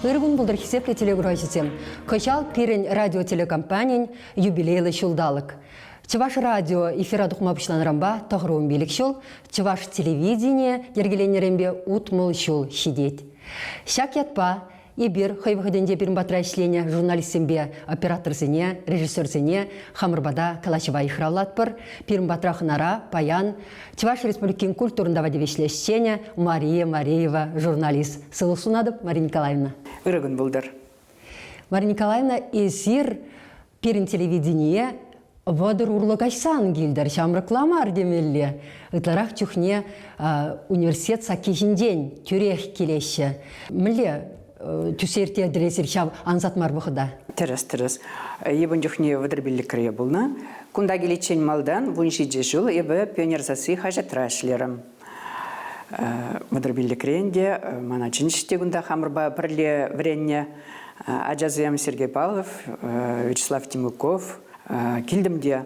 Ыр кун пултӑр, хисеплӗ телекуравҫӑсем! Кӑҫал пирӗн радиотелекомпанин юбилейлӑ ҫулталӑк. Чӑваш радио эфира тухма пуҫланӑранпа 95 ҫул, чӑваш телевиденийӗ йӗркеленнӗренпе 60 ҫул ҫитет. Ҫак ятпа Эпир хӑй вӑхӑтӗнче пирӗн патра ӗҫленӗ журналистсемпе операторсене, режиссерсене хамӑр пата калаҫӑва йыхравлатпӑр. Пирӗн патра хӑнара паян Чӑваш Республикин культурӑн тава тивӗҫлӗ ӗҫченӗ Мария Мареева журналист. Сывлӑх сунатӑп, Мария Николаевна. Ырӑ кун пултӑр. Мария Николаевна, эсир пирӗн телевидение 30 урлӑ каҫсан килтӗр, ҫамрӑкла мар темелле. Ытларах чухне университет сакки ҫинчен тӳрех килеҫҫӗ. Мӗнле тӳссе ирттертӗр эсир ҫав ансат мар вӑхӑта? Тӗрӗс, тӗрӗс. Эпӗ ун чухне 35-ре пулнӑ. Кунта киличчен малтан 17 ҫул эпӗ «Пионер сасси» хаҫатра ӗҫлерӗм. 35-рен те мана чӗнчӗҫ те кунта хамӑрпа пӗрле вӗреннӗ ачасем Сергей Павлов, Вячеслав Тимуков. Килтӗм те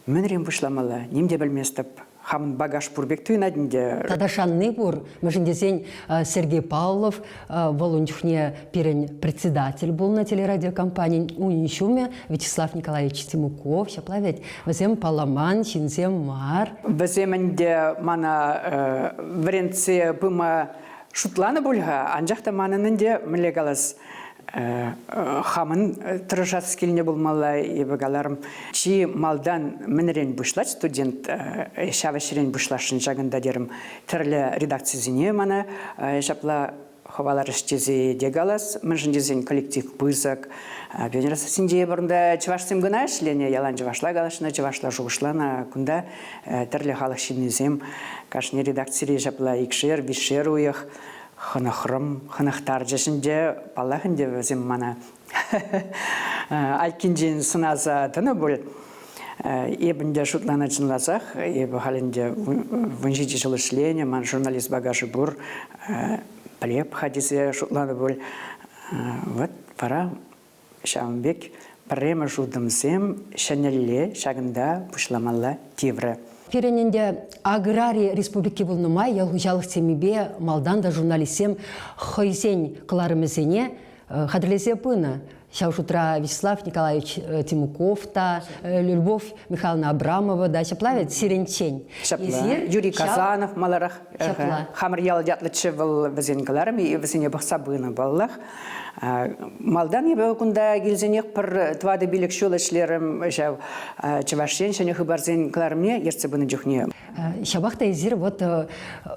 мӗнрен пуҫламалла, ним те пӗлместӗп. Хамӑн багаж пур пек туйӑнать ӗнтӗ. Тата шанни пур. Мӗншӗн тесен Сергей Павлов вӑл ун чухне пирӗн председатель пулнӑ телерадиокомпанин унӑн ҫумӗ Вячеслав Николаевич Тимуков. Ҫапла вӗт, вӗсем палламан ҫынсем мар. Вӗсем ӗнтӗ мана вӗрентсе пыма шутланӑ пуль-ха, анчах та манӑн ӗнтӗ, мӗнле калас, хамӑн тӑрӑшас килнӗ пулмалла, эпӗ каларӑм. Чи малтан мӗнрен пуҫлать студент, ҫав ӗҫрен пуҫласшӑн ҫакӑнта терӗм. Тӗрлӗ редакцисене мана ҫапла хӑваларӗҫ тесе те калас, мӗншӗн тесен коллектив пысӑк. Пионер сассинче эпӗ унта чӑвашсем кӑна ӗҫленӗ, ялан чӑвашла калаҫнӑ, чӑвашла шухӑшланӑ. Кунта тӗрлӗ халӑх ҫыннисем кашни редакцире ҫапла икшер, виҫшер уйӑх хӑнӑхрӑм, хӑнӑхтарчӗҫ ӗнтӗ. Паллах ӗнтӗ, вӗсем мана айккинчен сӑнаса тӑнӑ пуль. Эп ӗнтӗ шутланӑ чӑнласах, эпӗ халь ӗнтӗ 17 ҫул ӗҫленӗ, ман журналист багажӗ пур, пӗлеп-ха тесе шутланӑ пуль. Вот вара ҫавӑн пек пӗрремӗш утӑмсем ҫӗнӗлле ҫакӑнта пуҫламалла тиврӗ. Пирӗн ӗнтӗ аграри республики пулнӑ май ял хуҫалӑх темипе малтан та журналистсем хӑйсен кӑларӑмӗсене хатӗрлесе пынӑ. Ҫав шутра Вячеслав Николаевич Тимуков та, Любовь Михайловна Абрамова та ҫапла вӗт сирӗнчен. Ҫапла. Юрий Казанов маларах. Ҫапла. Хамӑр ял ятлӑччӗ вӑл вӗсен кӑларӑмӗ, вӗсене пӑхса пынӑ паллах. Малтан эпӗ кунта килсенех пӗр тӑватӑ-пилӗк ҫул ӗҫлерӗм ҫав Чӑваш Ен ҫӗнӗ хыпарсен кӑларӑмне ертсе пынӑ чухне. Ҫапах та эсир вот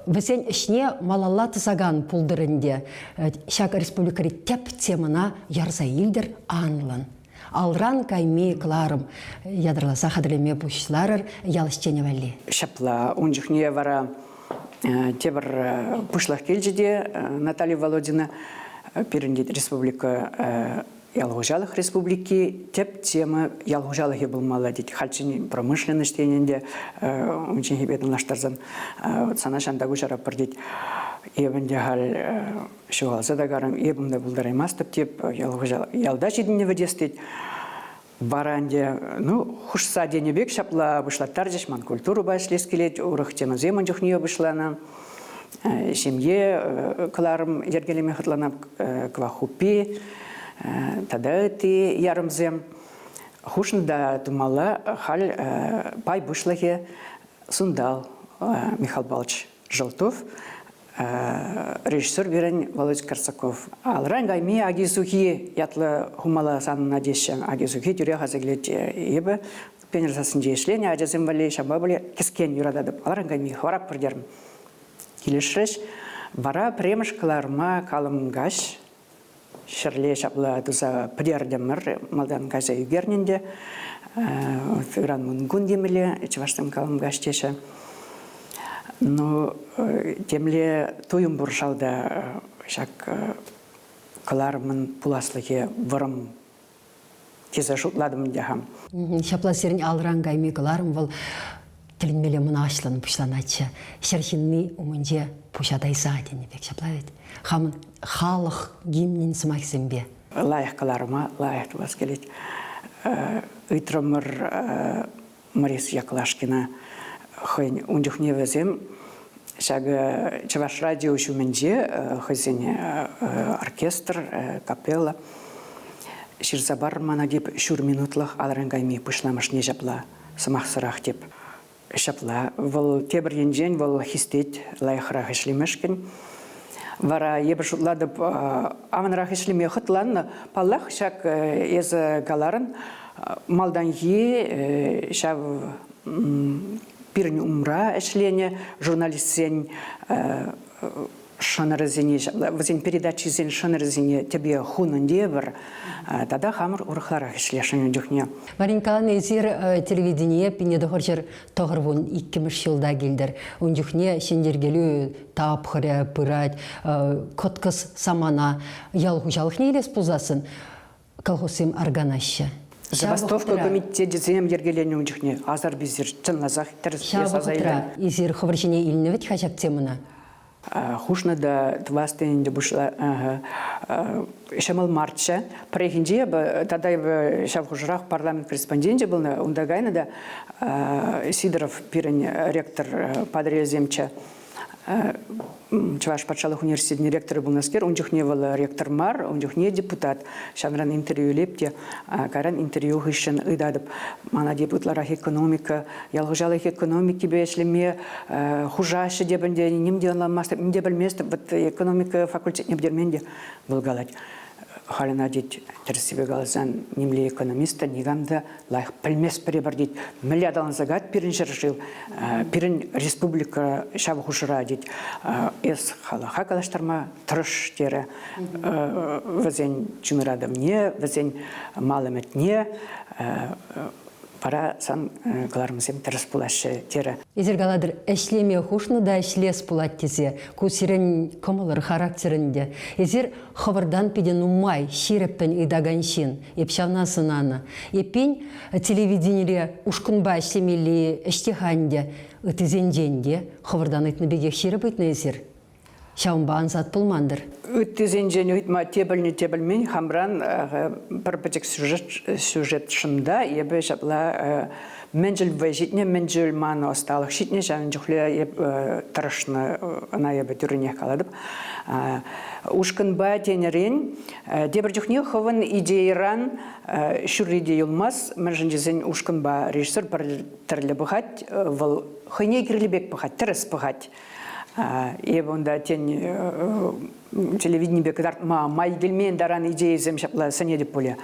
вӗсен ӗҫне малалла тӑсакан пултӑр ӗнтӗ. Ҫак республикӑри тӗп темӑна ярса илтӗр анлӑн. Алран кайми кӑларӑм ятарласа хатӗрлеме пуҫларӑр ял ӗҫченӗ валли. Ҫапла, ун чухне вара тепӗр пуҫлӑх килчӗ те Наталья Володина пирӗн республика ял хуҫалӑх республики тӗп тема ял хуҫалӑхӗ пулмалла тет. Хальччен промышленность тенӗ ӗнтӗ унчченхипе танлаштарсан сана ҫанта куҫараппӑр тет. Эп ӗнтӗ халь ҫухалса та карӑм, эп унта пултараймастӑп теп, ялта ҫитӗннӗ вӗтес тет. Вара ӗнтӗ, ну, хушса тенӗ пек ҫапла пуҫлаттарчӗҫ, ман культурӑпа ӗҫлес килет, урӑх темӑсем ун чухне пуҫланӑ. Ҫемье кӑларӑм йӗркелеме хӑтланап, кӑвак хуппи тата ытти ярӑмсем. Хушнӑ та тумалла халь пай пуҫлӑхӗ Сунтал Михаил Павлович Желтов, режиссер пирӗн Володя Корсаков. Алран кайми аки-сухи ятлӑ хумала санӑна теҫҫӗ. Аки-сухи тӳрех аса килет эпӗ. Пионер сассинче ӗҫленӗ ачасем валли ҫапа пулӗ кӗскен юрататӑп. Алран кайми хӑварап пӗртерм. Килӗшрӗҫ. Вара пӗрремӗш кӑларма калӑм каҫ ҫӗрле ҫапла туса пӗтертӗмӗр. Малтан кайса ӳкернӗ ӗнтӗ. Ыран мӑнкун темелле, чӑвашсем калӑм каҫ теҫҫӗ. Ну, темле туйӑм пур шалта ҫак кӑларӑмӑн пуласлӑхӗ вӑрӑм тесе шутлатӑм ӗнтӗ хам. Ҫапла сирӗн алран кайми кӑларӑм вӑл тӗлӗнмелле мӑнаҫлӑн пуҫланатчӗ. Ҫӗр ҫынни умӗнче пуҫа тайса тенӗ пек ҫапла вӗт. Хамӑн халӑх гимнӗн сӑмахӗсемпе. Лайӑх кӑларӑма лайӑх тӑвас килет. Ыйтрӑмӑр. Морис Яклашкина хӑйӗн ун чухне вӗсем ҫакӑ Чӑваш радио ҫумӗнче хӑйсен оркестр, капелла ҫырса пар мана тип ҫур минутлӑх алран кайми пуҫламӑшне ҫапла сӑмахсӑрах тип. Ҫапла вӑл тепӗр енчен вӑл хистет лайӑхрах ӗҫлемешкӗн. Вара эпӗ шутлатӑп, аванрах ӗҫлеме хӑтланнӑ. Паллах, ҫак эсӗ каларӑн, малтанхи ҫав пирӗн умра ӗҫленӗ журналистсен шӑнӑрӗсене, вӗсен передачисен шӑнӑрӗсене тӗпе хунӑ тепӗр тата хамӑр урӑхларах ӗҫлесшӗн ун чухне. Марина Николаевна, эсир телевидение 1992 ҫулта килтӗр. Ун чухне ҫӗнйӗркелӳ тапхӑрӗ пырать, кӑткӑс самана. Ял хуҫалӑхне илес пулсассӑн колхозсем арканаҫҫӗ. Забастовка комитечӗсем йӗркеленӗ ун чухне асар-писер чӑнласах тӗрӗс Ҫав вӑхӑтра эсир хӑвӑр ҫине илнӗ вӗт-ха ҫак темӑна? Хушнӑ та тӑвас тенӗ пуҫла ҫӑмӑл марччӗ. Пӗррехинче эпӗ тата эпӗ ҫав хушӑрах парламент корреспонденчӗ пулнӑ, унта кайнӑ та Сидоров пирӗн ректор Патӑрьелсемччӗ. Чӑваш патшалӑх университетӗн ректорӗ пулнӑскер, ун чухне вӑл ректор мар, ун чухне депутат. Ҫавӑнран интервью илеп те, кайран интервью хыҫҫӑн ыйтатӑп. Мана теп ытларах экономика, ял хуҫалӑх экономикипе ӗҫлеме хушаҫҫӗ те ӗнтӗ, ним те ӑнланмастӑп, ним те пӗлместӗп. Вот экономика факультетне пӗтермен те вӑл калать. Халь ӑна тет, тӗрӗссипе каласан, нимле экономист та никам та лайӑх пӗлместпӗр эпир тет. Мӗнле аталанса каять пирӗн ҫӗршыв, пирӗн республика ҫав хушӑра тет. Эс халӑха калаҫтарма тӑрӑш терӗ. Вӗсен чун ыратӑвне, вӗсен мал ӗмӗтне вара сан кӑларӑмсем тӗрӗс пулаҫҫӗ терӗ. Эсир калатӑр, ӗҫлеме хушнӑ та ӗҫлес пулать тесе. Ку сирӗн кӑмӑлӑр, характер ӗнтӗ. Эсир хӑвӑртан питӗ нумай ҫирӗппӗн ыйтакан ҫын. Эп ҫавна сӑнанӑ. Эппин, телевиденире ушкӑнпа ӗҫлемелли ӗҫ те-ха ӗнтӗ. Ыттисенчен те хӑвӑртан ыйтнӑ пекех ҫирӗп ыйтнӑ эсир. Ҫавӑнпа ансат пулман-тӑр. Ыттисенчен ыйтма те пӗлнӗ, те пӗлмен. Хамран пӗр пӗчӗк сюжетшӑн та эпӗ ҫапла мӗншӗн вӑй ҫитнӗ, мӗншӗн ман ӑсталӑх ҫитнӗ, ҫавӑн чухлӗ эп тӑрӑшнӑ, ӑна эпӗ тӳррӗнех калатӑп. Ушкӑнпа тенӗрен тепӗр чухне хӑвӑн идейӑран ҫурри те юлмасть, мӗншӗн тесен ушкӑнпа режиссер пӗр тӗрлӗ пӑхать, вӑл хӑйне кирлӗ пек пӑхать, тӗрӗс пӑхать. Эпӗ унта, тен, телевиденипе кӑтартма май килмен таран идейӑсем ҫапла сӗнетӗп пулӗ.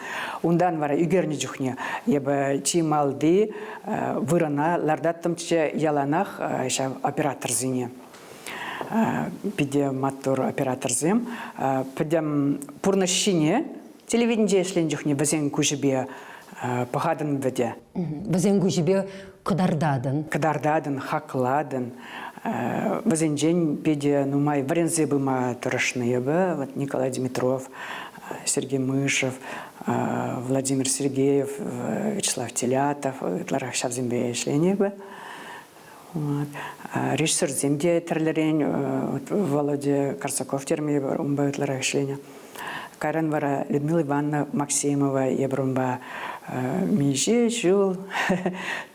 Унтан вара ӳкернӗ чухне эпӗ чи малти вырӑна лартаттӑмччӗ яланах ҫав операторсене. Питӗ маттур операторсем. Пӗтӗм пурнӑҫ ҫине телевиденинче ӗҫленӗ чухне вӗсен куҫӗпе пӑхатӑн вӗтӗ. Вӗсен куҫӗпе кӑтартатӑн. Кӑтартатӑн, хаклатӑн. Вӗсенчен питӗ нумай вӗренсе пыма тӑрӑшнӑ эпӗ. Вот Николай Дмитров, Сергей Мышев, Владимир Сергеев, Вячеслав Телятов ытларах ҫавсемпе ӗҫленӗ эпӗ. Вот. Режиссерсем те тӗрлӗрен, Володя Корсаков терме эпӗ унпа ытларах ӗҫленӗ. Кайран вара Людмила Ивановна Максимова эпир унпа миҫе ҫул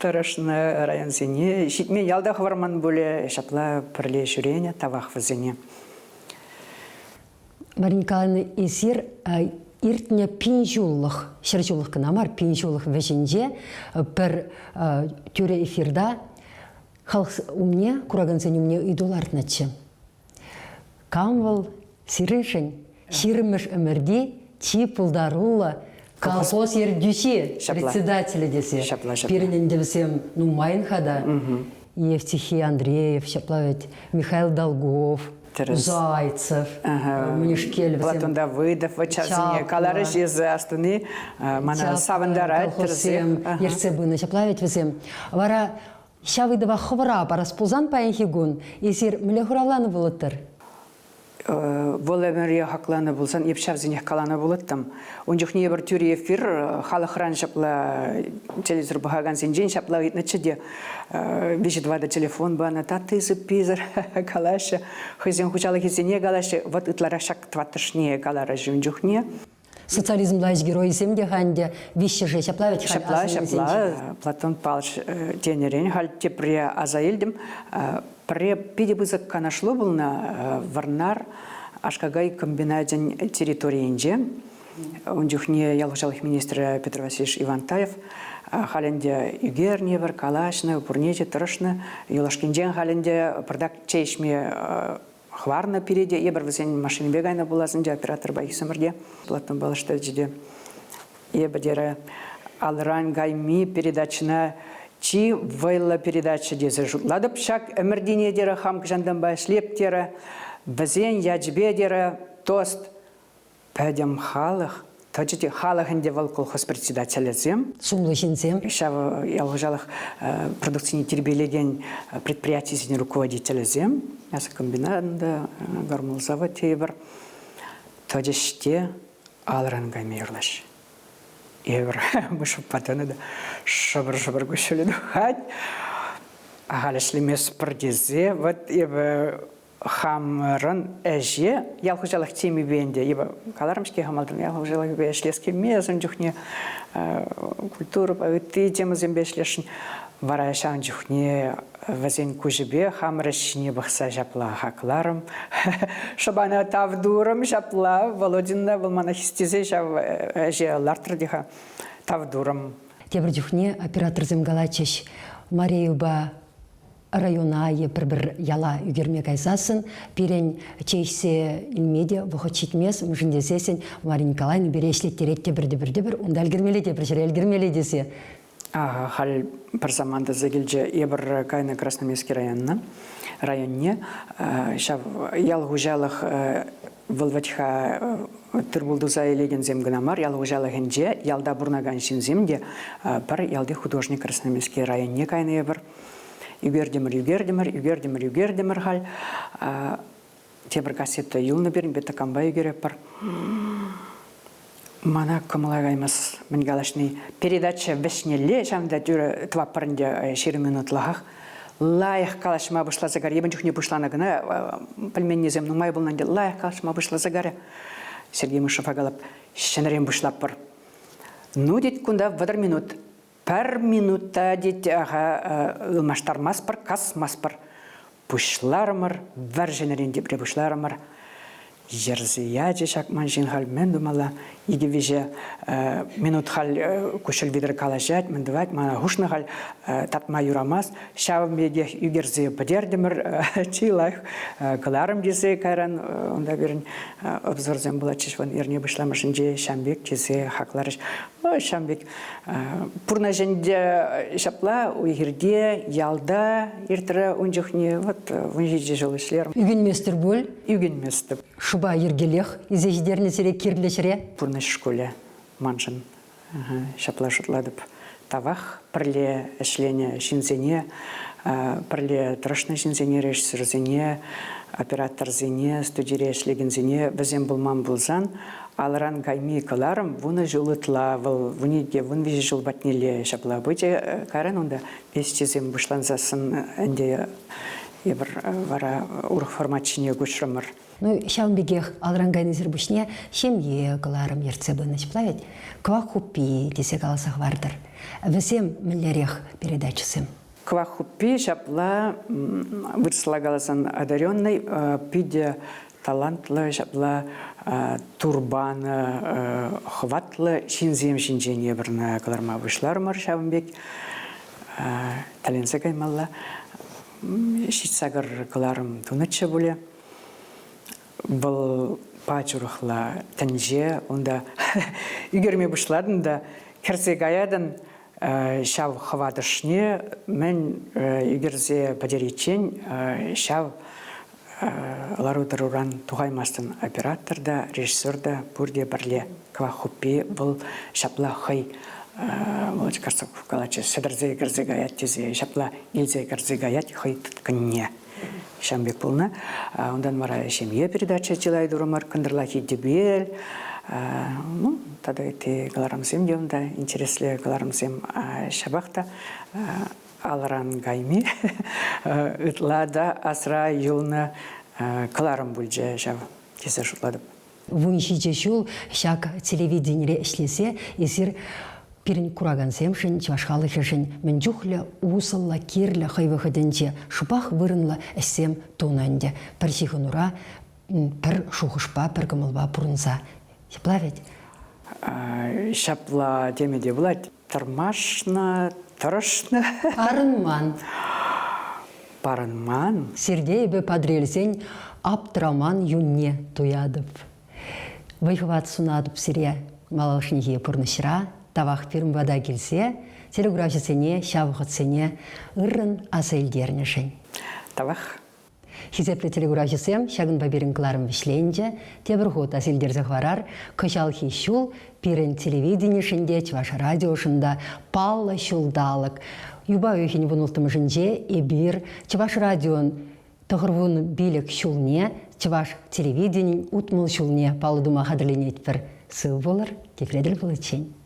тӑрӑшнӑ районсене ҫитмен ялта хӑварман пулӗ, ҫапла пӗрле ҫӳренӗ, тавах вӗсене. Марина Николаевна, эсир иртнӗ пин ҫуллӑх, ҫӗр ҫуллӑх кӑна мар, пин ҫуллӑх вӗҫӗнче пӗр тӳрӗ эфирта халӑх умне, куракансен умне ыйту лартнӑччӗ. Кам вӑл сирӗншӗн ҫирӗммӗш ӗмӗрти чи пултаруллӑ колхоз ертӳҫи, председателӗ тесе. Ҫапла, ҫапла. Пирӗн ӗнтӗ вӗсем нумайӑн-ха та. Евтихий Андреев, ҫапла вӗт, Михаил Долгов, Тӗрӗс. Зайцев, Мунишкел вӗсем. Платон Давыдов, вӑчасене каларӗҫ эсӗ астуни мана савӑнтарать колхозсем ертсе пынӑ. Ҫапла вӗт вӗсем. Вара ҫав ыйтӑва хӑвӑра парас пулсан паянхи кун эсир мӗнле хуравланӑ пулӑттӑр? Вӑл ӗмӗре хакланӑ пулсан эп ҫавсенех каланӑ пулӑттӑм. Ун чухне эпир тӳрӗ эфир халӑхран ҫапла телевизор пӑхакансенчен ҫапла ыйтнӑччӗ те виҫӗ-тӑватӑ телефон панӑ, татти-сыпписӗр калаҫҫӗ, хӑйсен хуҫалӑхӗсене калаҫҫӗ. Вот ытларах ҫак тӑваттӑшне каларӗҫ ун чухне. Социализмла ӗҫ геройӗсем те-ха ӗнтӗ виҫҫӗшӗ ҫапла вӗт халь Ҫапла, ҫапла. Платон Павлович тенӗрен халь тепре аса илтӗм. Пӗрре питӗ пысӑк канашлу пулнӑ Вӑрнар Ашкакай комбиначӗн территорийӗнче. Ун чухне ял хуҫалӑх министрӗ Петр Васильевич Ивантаев халь ӗнтӗ ӳкернӗ пӗр, калаҫнӑ, пурне те тӑрӑшнӑ. Юлашкинчен халь ӗнтӗ пӑртак чей ӗҫме хӑварнӑ пире те. Эпир вӗсен машинипе кайнӑ пулас ӗнтӗ, операторпа иксӗмӗр те. Платон паллаштарчӗ те. Эпӗ терӗ, алран кайми передачӑна чи вӑйлӑ передача тесе шутлатӑп ҫак ӗмӗртине терӗ, хам кӑҫантанпа ӗҫлеп терӗ. Вӗсен ячӗпе терӗ тост пӗтӗм халӑх тӑчӗ те халӑх ӗнтӗ вӑл колхоз председателӗсем. Сумлӑ ҫынсем. Ҫав ял хуҫалӑх продукцине тирпейлекен предприятисен руководителӗсем, мясокомбинат та, гормолзавод тейӗпӗр, тӑчӗҫ те алран кайми юрлаҫ. Эпир мышӑппа тӑнӑ та шӑпӑр-шӑпӑр куҫҫулӗ тухать. Ахаль ӗҫлеместпӗр тесе вот эпӗ хамӑрӑн ӗҫе ял хуҫалӑх темипе ӗнтӗ эпӗ каларӑм-ҫке малтан ял хуҫалӑхӗпе ӗҫлес килмест ун чухне культурӑпа ытти темӑсемпе ӗҫлесшӗн. Вара ҫавӑн чухне вӗсен куҫӗпе хамӑр ӗҫ ҫине пӑхса ҫапла хакларӑм. Шӑпана тав турӑм ҫапла. Володина вӑл мана хистесе ҫав ӗҫе лартрӗ те-ха. Тав турӑм. Тепӗр чухне операторсем калатчӗҫ, Марийӑпа района е пӗр-пӗр яла ӳкерме кайсассӑн пирӗн чей ӗҫсе илме те вӑхӑт ҫитмест, мӗншӗн тесессӗн Мария Николаевна пире ӗҫлеттерет те пӗр те пӗр те пӗр, унта ӗлкӗрмелле те пӗр ҫӗре ӗлкӗрмелле тесе. Ага, халь пӗр самант аса килчӗ. Эпир кайнӑ Красноармейски районна, районне. Ҫав ял хуҫалӑх вӑл вӗт-ха тыр-пул туса илекенсем кӑна мар, ял хуҫалӑхӗнче ялта пурӑнакан ҫынсем те пӗр ялти художник Красноармейски районне кайнӑ эпир. Ӳкертӗмӗр, ӳкертӗмӗр, ӳкертӗмӗр, ӳкертӗмӗр халь. Тепӗр кассета юлнӑ пирӗн, такампа ӳкерӗпӗр. Мана кӑмӑла каймас мӗн калаҫни. Передача вӗҫнелле ҫавӑнта тӳрӗ тӑватпӑр ӗнтӗ 20 минутлӑхах. Лайӑх калаҫма пуҫласа карӗ. Эпӗ чухне пуҫланӑ кӑна, пӗлменнисем нумай пулнӑ ӗнтӗ. Лайӑх калаҫма пуҫласа карӗ. Сергей Мышева калап, ҫӗнӗрен пуҫлатпӑр. Ну, тет, кунта 30 минут. Пӗр минута, тет, аха, ылмаштармастпӑр, касмастпӑр. Пуҫларӑмӑр, вӗр-ҫӗнӗрен тепре пуҫларӑмӑр. Йӗрсе ячӗ ҫак ман ҫын халь мӗн тумалла? Икӗ-виҫӗ минут халь куҫҫуль витӗр калаҫать, мӗн тӑвать, мана хушнӑ халь татма юрамасть. Ҫавӑн пекех ӳкерсе пӗтертӗмӗр. Чи лайӑх кӑларӑм тесе кайран унта пирӗн обзорсем пулатчӗҫ вӑн эрне пуҫламӑшӗнче ҫам пек тесе хакларӗҫ. Ҫавӑн пек пурнӑҫ ӗнтӗ ҫапла уй-хирте, ялта иртрӗ ун чухне. Вот 17 ҫул ӗҫлерӗм. Ӳкӗнместӗр пуль? Ӳкӗнместӗп. Шӑпа йӗркелех илсе ҫитернӗ сире кирлӗ ҫӗре? Пурнӑҫ шкулӗ маншӑн. Ҫапла шутлатӑп. Тавах пӗрле ӗҫленӗ ҫынсене, пӗрле тӑрӑшнӑ ҫынсене, режиссерсене, операторсене, студире ӗҫлекенсене вӗсем пулман пулсан алран кайми кӑларӑм 10 ҫул ытла вӑл 12, 13 ҫул патнелле ҫапла пычӗ. Кайран унта вестисем пуҫлансассӑн ӗнтӗ эпир вара урӑх формат ҫине куҫрӑмӑр. Ну, ҫавӑн пекех алран кайнисӗр пуҫне ҫемье кӑларӑм ертсе пынӑ ҫапла вӗт? Кӑвак хуппи тесе каласа хӑвартӑр. Вӗсем мӗнлерех передачӑсем? Кӑвак хуппи ҫапла вырӑсла каласан одаренный питӗ талантлӑ ҫапла турбанӑ хӑватлӑ ҫынсем ҫинчен эпир кӑларма пуҫларӑмӑр ҫавӑн пек тӗлӗнсе каймалла. Ҫитсакӑр кӑларӑм тунӑччӗ пулӗ. Вӑл пач урӑхла тӗнче. Унта ӳкерме пуҫлатӑн та кӗрсе каятӑн ҫав хӑватӑшне мӗн ӳкерсе пӗтериччен ҫав лару-тӑруран тухаймастӑн. Оператор та, режиссер та пурте пӗрле. Кӑвак хуппи вӑл ҫапла хӑй Володя Карсаков калатчӗ, сӗтӗрсе кӗрсе каять тесе ҫапла илсе кӗрсе каять хӑй тыткӑнне. Ҫавӑн пек пулнӑ. Унтан вара ҫемье передача чылай турӑмӑр, кӑнтӑрлахи тӗпел, ну, тата ытти кӑларӑмсем те унта интереслӗ кӑларӑмсем. Ҫапах та алран кайми ытла та асра юлнӑ кӑларӑм пулчӗ ҫав тесе шутлатӑп. 17 ҫул ҫак телевиденире ӗҫлесе эсир пирӗн куракансемшӗн, чӑваш халӑхӗшӗн мӗн чухлӗ усӑллӑ, кирлӗ хӑй вӑхӑтӗнче шӑпах вырӑнлӑ ӗҫсем тунӑ ӗнтӗ. Пӗр ҫыхӑнура, пӗр шухӑшпа, пӗр кӑмӑлпа пурӑнса. Ҫапла вӗт? Ҫапла теме те пулать. Тӑрмашнӑ, тӑрӑшнӑ. Парӑнман. Парӑнман. Сирте эпӗ Патӑрьелсен аптӑраман юнне туятӑп. Вӑй-хӑват сунатӑп сире малашнехи пурнӑҫра. Тавах пирӗн пата килсе телеграфҫӑсене ҫав вӑхӑтсене ыррӑн аса илтернӗшӗн. Тавах. Хисеплӗ телекуравҫӑсем, ҫакӑнпа пирӗн кӑларӑм вӗҫленчӗ. Тепӗр хут аса илтерсе хӑварар, кӑҫалхи ҫул пирӗн телевиденишӗн те, Чӑваш радиошӑн та паллӑ ҫулталӑк. Юпа уйӑхӗн вунулттӑмӗшӗнче эпир Чӑваш радион 95 ҫулне, Чӑваш телевиденин 60 ҫулне паллӑ тума хатӗрленетпӗр. Сыв пулӑр, тепре тӗл пуличчен.